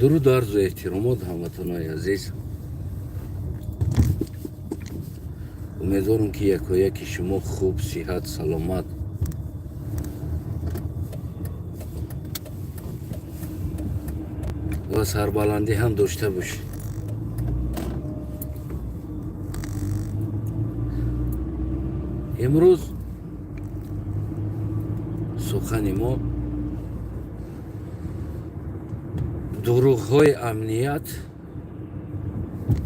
Дуруду арзу эҳтиромот, ҳамватанои азиз. Умедворам, ки якояки шумо хуб, сиҳат, саломат ва сарбаландӣ ҳам дошта бошед. Имрӯз сухани мо дурӯғҳои амният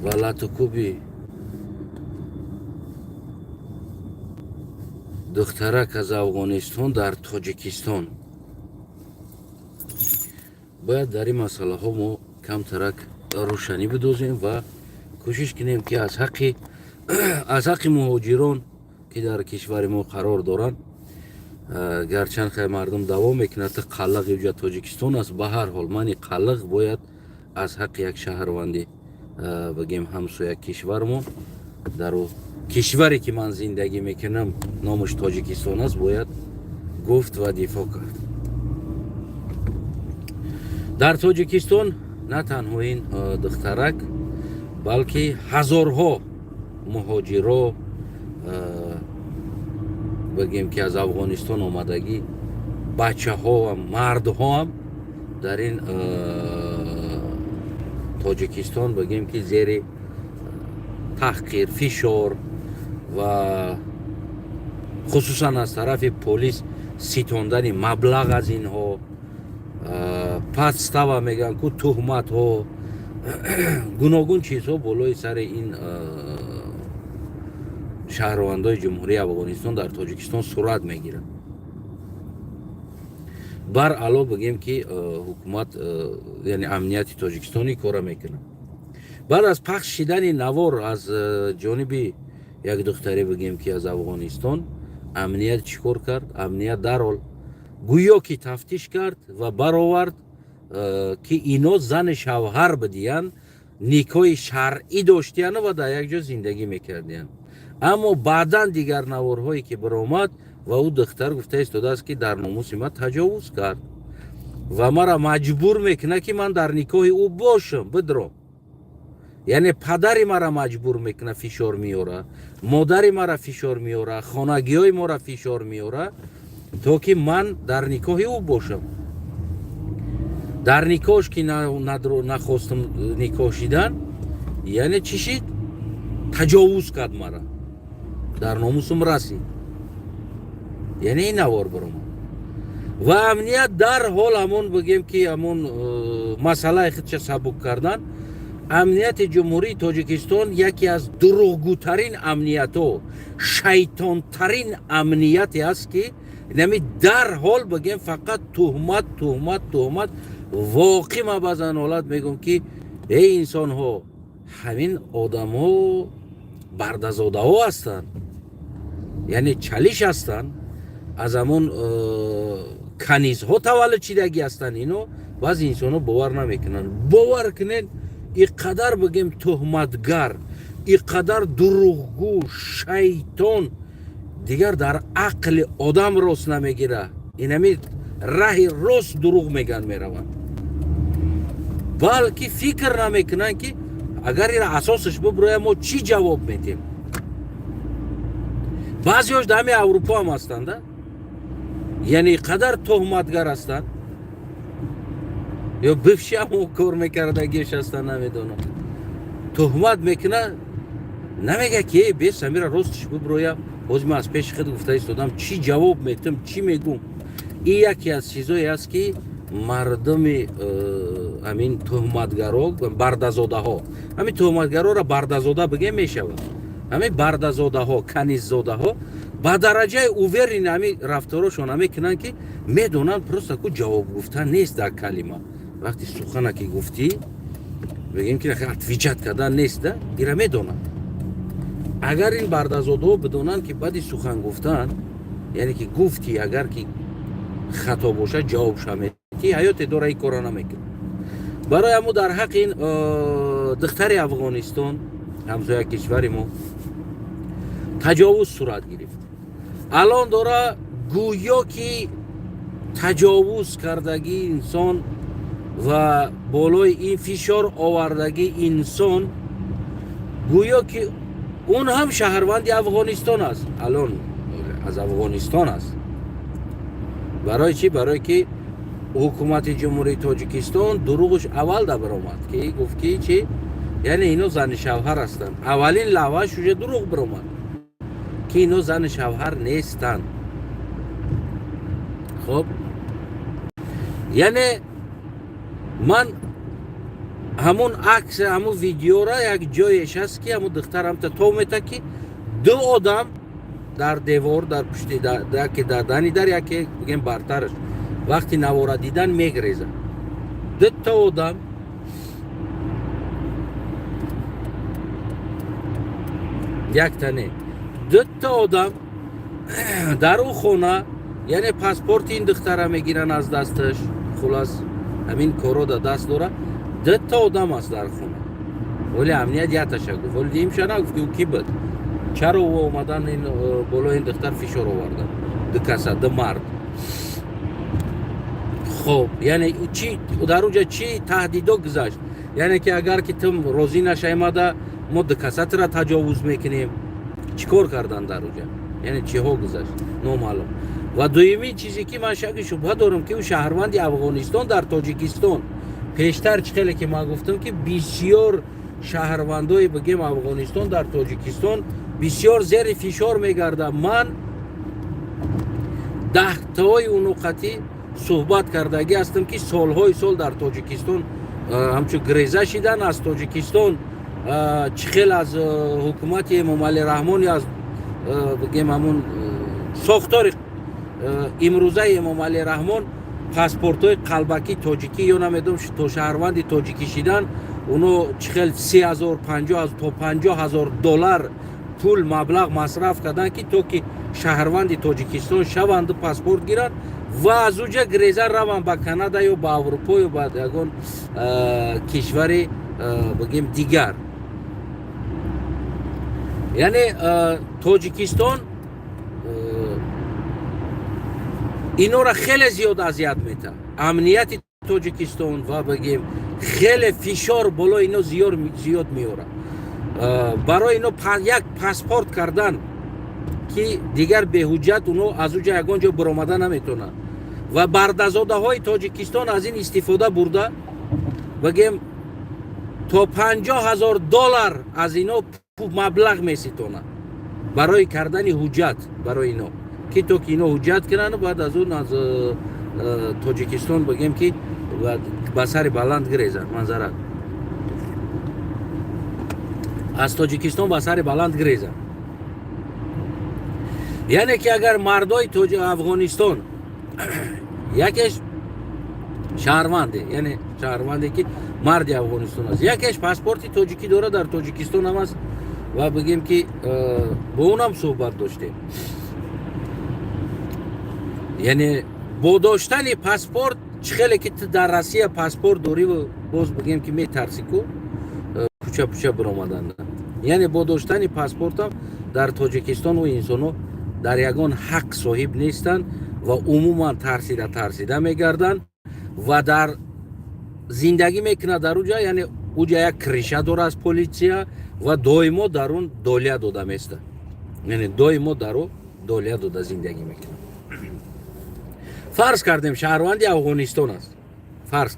ва латукуби духтарак аз Афғонистон дар Тоҷикистон. Бояд дар ин масъалаҳо мо камтарак рӯшанӣ бидозем ва кӯшиш кунем, ки аз ҳаққи муҳоҷирон, ки дар кишвари мо қарор доранд, гарчанд хай мардум даъво мекунад, қаллиқ иҷа Тоҷикистон аст, ба ҳар ҳол мани қаллиқ бояд аз ҳаққи як шаҳрвандӣ, бигем, ҳамсоя кишвармон, дар кишваре ки ман зиндагӣ мекунам, номаш Тоҷикистон аст, бояд гуфт ва дифоъ кард. Дар Тоҷикистон на танҳо ин духтарак, балки ҳазорҳо муҳоҷиро, бигем, ки аз Афғонистон омадагӣ, бачаҳоам, мардҳоам дар ин Тоҷикистон, бигем, ки зери таҳқир, фишор ва хусусан аз тарафи полис ситондани маблағ аз инҳо, подстава мегӯянд ку, туҳматҳо, гуногун чизҳо болои сари ин шаҳрвандои Ҷумҳурии Афғонистон дар Тоҷикистон сурат мегирад. Бар ало бигем, ки ҳукумат, яъне амнияти Тоҷикистон ин кора мекунад. Баъд аз пахш шидани навор аз ҷониби як духтаре, бигем, ки аз Афғонистон, амният чӣ кор кард? Амният дарҳол гӯё ки тафтиш кард ва баровард, ки ино зани шавҳар бидиянд, никоҳи шаръӣ доштияну ва дар як ҷо зиндагӣ мекардиянд. Аммо баъдан дигар наворҳое ки баромад ва ӯ духтар гуфта истодааст, ки дар номуси ман таҷовуз кард ва маро маҷбур мекунад, ки ман дар никоҳи ӯ бошам, бидром. Яъне падари мара маҷбур мекунад, фишор меёра, модари мара фишор меёра, хонагиҳои моро фишор меёра, то ки ман дар никоҳи ӯ бошам. Дар никоҳш ки нахостам никоҳ шидан, яъне чӣ шид? Таҷовуз кард мара, дар номусум расид. Яъне ин навор баромад ва амният дарҳол ҳамон, бигем, ки ҳамон масъалаи худша сабук кардан. Амнияти Ҷумҳурии Тоҷикистон яке аз дурӯғгӯтарин амниятҳо, шайтонтарин амнияте аст, ки нами дарҳол, бигем, фақат туҳмат, туҳмат, туҳмат. Воқеъ ма баъзан ҳолат мегӯм, ки эй инсонҳо, ҳамин одамҳо бардазодаҳо ҳастанд, яъне чалиш ҳастанд, аз ҳамон канизҳо таваллуд шидагӣ ҳастанд ино. Баъзе инсонҳо бовар намекунанд. Бовар кунед, и қадар, бигем, туҳматгар, и қадар дурӯғгӯ, шайтон дигар дар ақли одам рост намегира. Инами раҳи рост дурӯғ меган мераванд, балки фикр намекунанд, ки агар ира асосаш буброя, мо чӣ ҷавоб медиҳем. Баъзеҳош дар ҳами Аврупо ҳам ҳастанд, яъне қадар туҳматгар ҳастанд ё бывший ҳамо кор мекардагиш ҳастанд, намедонам. Туҳмат мекунад, намега, ки э бес амира ростш буброя, ҳозир ман аз пеши худ гуфта истодам, чӣ ҷавоб метам, чӣ мегӯм? Ин яке аз чизое аст, ки мардуми ҳамин туҳматгаро, бардазодаҳо, ҳамин туҳматгароро бардазода бигем мешавад, ҳамин бардазодаҳо, каниззодаҳо ба дараҷаи уверен ҳамин рафторошон мекунанд, ки медонанд, просто ку ҷавоб гуфтан нест дар калима. Вақти сухана ки гуфтӣ, бигем, ки отвечать кардан нест да, ира медонанд. Агар ин бардазодаҳо бидонанд, ки баъди сухан гуфтан, яъне ки гуфтӣ, агар ки хато бошад, ҷавоб шаметӣ, ҳаёте дора, ин кора намекунад. Барои ҳамо дар ҳаққи ин духтари Афғонистон, ҳамсоя кишвари мо, таҷовуз сурат гирифт. Алон дора гӯё ки таҷовуз кардагии инсон. Ва болои ин фишор овардагӣ инсон гӯё ки он ҳам шаҳрванди Афғонистон аст, алон аз Афғонистон аст. Барои чӣ? Барое ки ҳукумати Ҷумҳурии Тоҷикистон дурӯғш аввал да баромад, ки гуфт ки чӣ, яъне ино зани шавҳар ҳастанд. Аввалин лаҳваш уже дурӯғ баромад, ки ино зани шавҳар нестанд. Хоб, яъне ман ҳамун акс, ҳамун видеора як ҷоеш аст, ки ҳамун духтар ҳамта тов мета, ки ду одам дар девор, дар пушти, яке дар дани дар, яке бигем бартараш. Вақти навора дидан мегрезад дута одам. Якта не, дута одам дар ӯ хона, яъне паспорти ин духтара мегиранд аз дасташ. Хулас, ҳамин коро да даст дора. Дута одам аст дар хона. Вале амният яташа гуфт, вале имша нагуфт, ки ӯ ки буд, чаро ӯ омадан ин болои ин духтар фишор овардан, ду каса, ду мард. Хоб, яъне чи дар уҷа чӣ таҳдидо гузашт? Яъне ки агар ки ту розӣ нашаймада, мо ду касатра таҷовуз мекунем. Чӣ кор кардан дар уҷа, яъне чиҳо гузашт, номаълум. Ва дуюмин чизе ки ман шаки шубҳа дорам, ки ӯ шаҳрванди Афғонистон дар Тоҷикистон. Пештар чӣ хеле ки ман гуфтам, ки бисёр шаҳрвандои, бигем, Афғонистон дар Тоҷикистон бисёр зери фишор мегардад. Ман даҳтаҳои унуқатӣ суҳбат кардагӣ ҳастам, ки солҳои сол дар Тоҷикистон ҳамчун греза шидан аз Тоҷикистон, чӣ хел аз ҳукумати Эмомалӣ Раҳмон, аз бигем ҳамун сохтори имрӯзаи Эмомалӣ Раҳмон паспортҳои қалбакӣ тоҷикӣ ё намедонам то шаҳрванди тоҷикӣ шидан, оно чӣ хел 30 000, 50 то 50 000 доллар пул маблағ масраф карданд, ки то ки шаҳрванди Тоҷикистон шаванду паспорт гиранд ва аз уҷа греза раванд ба Канада ё ба Аврупо ё ба ягон кишвари, бигем, дигар. Яъне Тоҷикистон инора хеле зиёд азият метаҳад, амнияти Тоҷикистон, ва бигем хеле фишор болои ино зиёд меорад. Барои ино як паспорт кардан, ки дигар беҳуҷҷат уно аз уҷа ягон ҷо баромада наметавонанд. Ва бардазодаҳои Тоҷикистон аз ин истифода бурда, бигем, то 50 000 доллар аз ино маблағ меситонад барои кардани ҳуҷҷат барои ино, ки то ки ино ҳуҷҷат кунанд, баъд аз он аз Тоҷикистон, бигем, ки ба сари баланд гирезанд, манзарат аз Тоҷикистон ба сари баланд гирезанд. Яъне ки агар мардои Афғонистон якеш шаҳрванде, яъне шаҳрванде ки марди Афғонистон аст, якеш паспорти тоҷикӣ дорад, дар Тоҷикистон ҳам аст, ва бигем ки бо унам суҳбат доштем, яъне бо доштани паспорт, чӣ хеле ки ту дар Россия паспорт дорӣ, боз бигем ки метарсӣ ку кӯча пӯча биромадан, яъне бо доштани паспортам дар Тоҷикистон ӯ инсонҳо дар ягон ҳақ соҳиб нестанд ва умуман тарсида тарсида мегарданд ва дар зиндагӣ мекунад дар уҷа. Яъне уҷа як крыша дора аз полиция ва доимо дар он долия дода места, яъне доимо дар ӯ долия дода зиндагӣ мекунад. Фарз кардем, шаҳрванди Афғонистон аст, фарз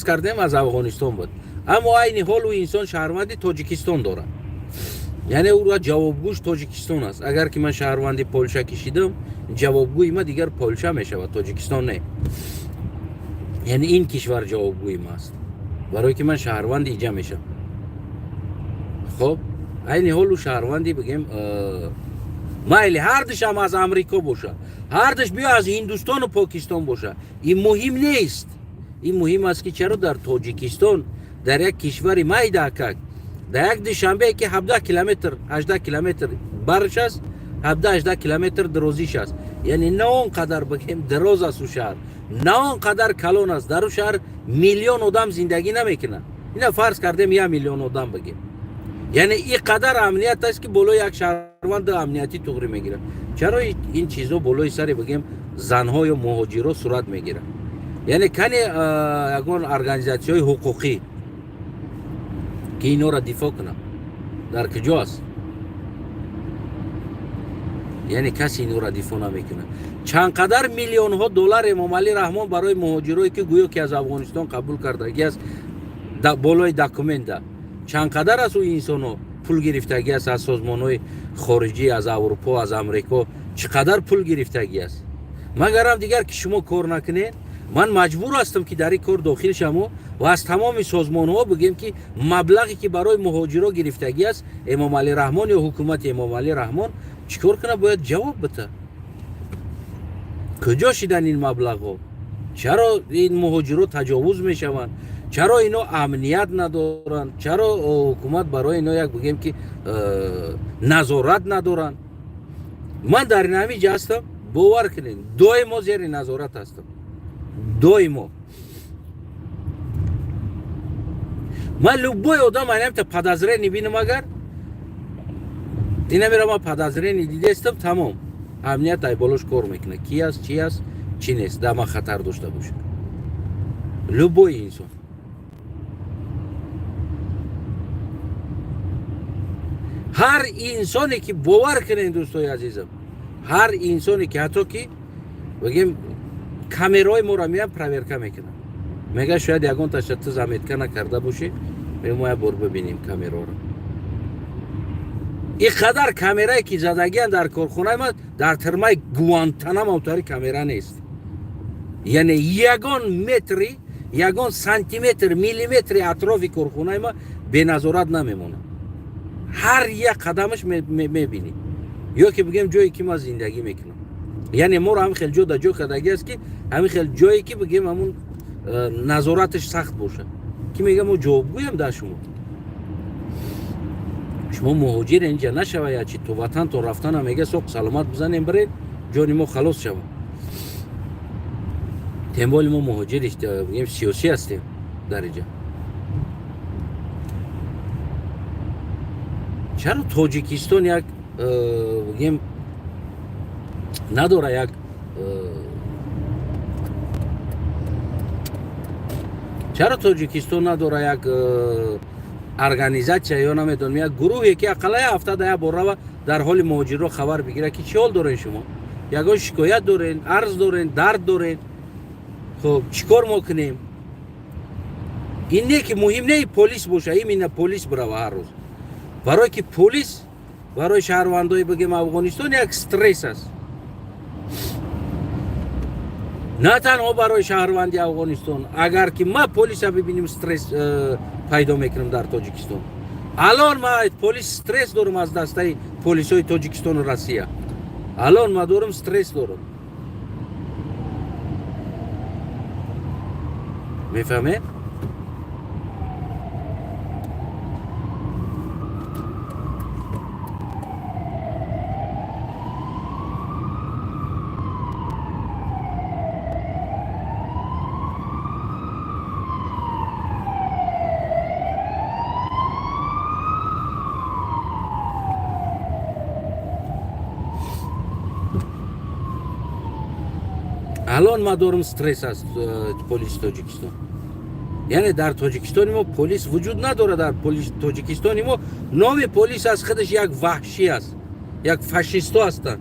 кардем аз Афғонистон буд, аммо айни ҳол ӯ инсон шаҳрванди Тоҷикистон дорад, яъне ӯро ҷавобгӯш Тоҷикистон аст. Агар ки ман шаҳрванди Полша кишидам, ҷавобгӯи ма дигар Полша мешавад, Тоҷикистон не. Яъне ин кишвар ҷавобгӯи ма аст, барое ки ман шаҳрванди иҷа мешавам. Хоб, айни ҳол ӯ шаҳрванди, бигем, майли, ҳардушам аз Амрико боша, ҳардуш биё аз Ҳиндустону Покистон боша, ин муҳим нест. Ин муҳим аст, ки чаро дар Тоҷикистон, дар як кишвари майдаакак, дар як Душанбе, ки 17 километр, 18 километр барш аст, 17, 18 километр дарозиш аст, яъне на он қадар, бигем, дароз аст ӯ шаҳр, на он қадар калон аст, дар ӯ шаҳр миллион одам зиндагӣ намекунад. Ина фарз кардем, 1 миллион одам, бигем. Яъне ин қадар амният аст, ки болои як шаҳрванди амниятӣ туғрӣ мегирад. Чаро ин чизо болои сари, бигем, занҳо ё муҳоҷиро сурат мегирад? Яъне кане ягон организатсияҳои ҳуқуқӣ, ки инҳоро дифоъ кунад, дар куҷо аст? Яъне касе инҳоро дифоъ намекунад. Чанд қадар миллионҳо доллар Эмомалӣ Раҳмон барои муҳоҷирое, ки гӯё ки аз Афғонистон қабул кардагӣ аст, болои документа чанд қадар аз ӯ инсонҳо пул гирифтагӣ аст, аз созмонҳои хориҷӣ, аз Аврупо, аз Амрико чӣ қадар пул гирифтагӣ аст? Магарам дигар ки шумо кор накунед, ман маҷбур ҳастам, ки дар ин кор дохил шавам ва аз тамоми созмонҳо бигӯем, ки маблағе, ки барои муҳоҷиро гирифтагӣ аст Эмомалӣ Раҳмон ё ҳукумати Эмомалӣ Раҳмон, чӣ кор кунад? Бояд ҷавоб бита, куҷо шидан ин маблағҳо, чаро ин муҳоҷиро таҷовуз мешаванд, чаро ино амният надоранд, чаро ҳукумат барои ино як бигӯем ки назорат надоранд. Ман дар ин ҳамин ҷа ҳастам, бовар кунед, доимо зери назорат ҳастам, доимо. Ман любой одам айнамта подозрение бинам, агар инамера ман подозрение дидестам, тамом, амният ай болош кор мекунад, ки аст, чи аст, чӣ нест, да ман хатар дошта бошад. Любой инсон, ҳар инсоне ки, бовар кунед, дӯстои азизам, ҳар инсоне ки, ҳатто ки бигем камераҳои моро меян проверка мекунанд, мега, шояд ягон таша ту заметка накарда бошӣ, мо як бор бибинем камераро. Ин қадар камерае ки задагиан дар корхонаи ман, дар тирмаи Гуантанамо утари камера нест. Яъне ягон метри, ягон сантиметр, миллиметри атрофи корхонаи ман беназорат намемонад. Ҳар як қадамаш мебинӣ, ё ки бигем ҷое ки ман зиндагӣ мекунам. Яъне моро ҳамин хел ҷо да ҷо кардагӣ аст, ки ҳамин хел ҷое ки бигем ҳамун назораташ сахт бошад, ки мегам, мо ҷавобгӯям дар шумо. Шумо муҳоҷир инҷа нашава, ячи то ватантон рафтана, мега, соқ саломат бизанем, биред, ҷони мо халос шавад. Тем более мо муҳоҷири бигем сиёсӣ ҳастем дар инҷа. Чаро Тоҷикистон як бигем надора як чаро Тоҷикистон надора як организатсия ё намедонам, як гурӯҳе, ки ақалла як ҳафтада як бор рава, дар ҳоли муҳоҷирро хабар бигира, ки чӣ ҳол дорен шумо, ягон шикоят дорен, арз дорен, дард дорен, хуб, чӣ кор мо кунем? Ин не ки муҳим не полис боша, именно полис бирава ҳар рӯз, барое ки полис барои шаҳрвандои бигем Афғонистон як стресс аст. На танҳо барои шаҳрванди Афғонистон, агар ки ма полиса бибинем, стресс пайдо мекунам. Дар Тоҷикистон алон ма полис стресс дорам, аз дастаи полисҳои Тоҷикистону Россия алон ма дорам, стресс дорам, мефаҳмед? Алон ма дорам стресс аз полиси Тоҷикистон. Яъне дар Тоҷикистони мо полис вуҷуд надорад. Дар Тоҷикистони мо номи полис аз худаш як ваҳшӣ аст, як фашисто ҳастанд.